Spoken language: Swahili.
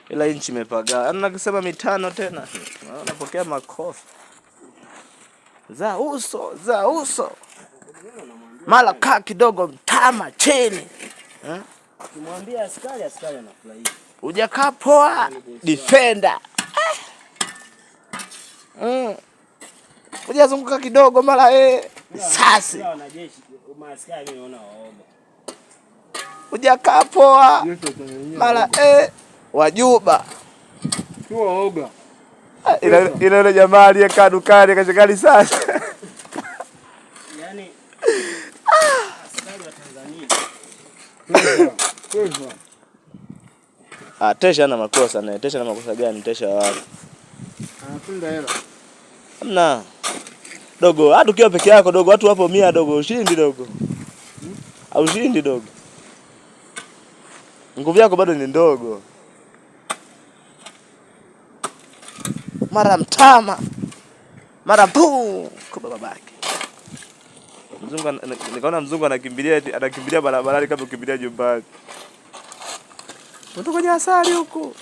Ila nchi imepagaa. Yaani nakisema mitano tena. Napokea makofi. Za uso, za uso. Mara kaa kidogo mtama chini. Eh? Ukimwambia askari, askari anafurahia. Hujakaa poa, defender. Hujazunguka kidogo mara risasi. Ila wanajeshi, maaskari mimi naona waoga. Hujakaa poa Jeshi la Tanzania. mara wajuba. Sio waoga. Ah, ila ile jamaa aliyekaa dukani akashika risasi. Yaani askari wa Tanzania Pesa. Pesa. Ah, Tesha ana makosa naye. Tesha ana makosa gani? Tesha wapi? Anapenda hela. Hamna. Dogo, hata ukiwa peke yako dogo, watu wapo 100 dogo, ushindi dogo. Aushindi dogo. Nguvu yako bado ni ndogo. Mara mtama. Mara puu, kuba babake. Mzungu nikaona mzungu anakimbilia barabarani kama kukimbilia nyumbani. Mtu kwenye asali huku.